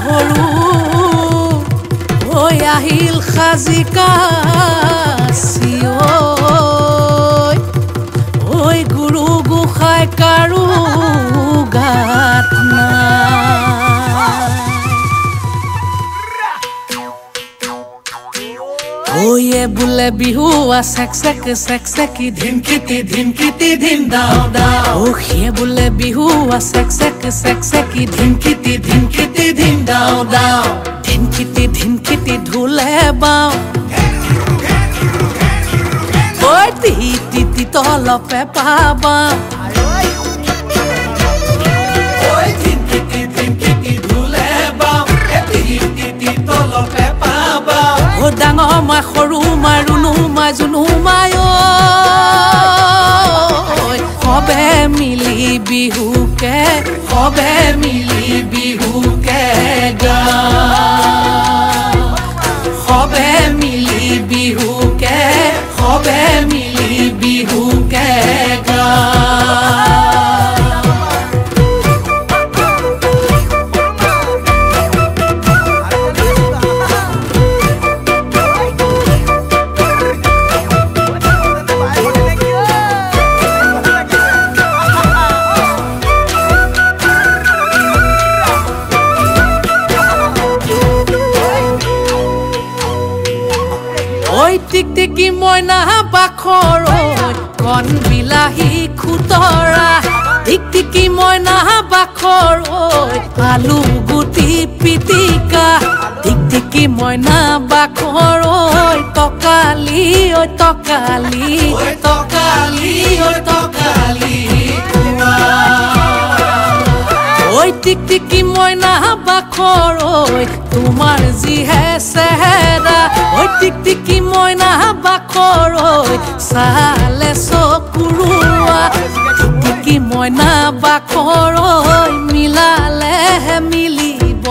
গাভৰু ঐ আহিল সাজি কাচি ঐ ঐ গুৰু গোসাঁই কাৰো গাত নাই। ঐয়ে বোলে বিহুৱা চেক চেক চেক চেকি ধিনকিটি ধিনকিটি ধিন দাও দাও। ঐ সিয়ে বোলে বিহুৱা চেক চেক চেক চেকি ধিনকিটি ধিনকিটি ধিন দাও দাও। ধিনকিটি ধিনকিটি ঢোলে বাও ঐ তিহি তিতি তলপে পাবা। ডাঙৰ মাই সৰু মাই ৰুণু মাই জুনু মাই ঐ সবে মিলি বিহুকে সবে মিলি বিহুকে গাওঁ। সবে মিলি বিহুকে সবে মিলি বিহুকে গাওঁ। ঐ টিকটিকি মইনা বাখৰ ঐ কণ বিলাহী খুতৰা। টিকটিকি মইনা বাখৰ ঐ আলু গুটি পিটিকা। টিকটিকি মইনা বাখৰ ঐ টকালি ঐ টকালি ঐ টকালি ঐ টকালি। ঐ টিকটিকি মইনা বাখৰ ঐ তোমাৰ যিহে চেহেৰা। ঐ টিকটিকি মইনা বাখৰ ঐ চালে চকুৰুৱা। টিকটিকি মইনা বাখৰ ঐ মিলালেহে মিলিব।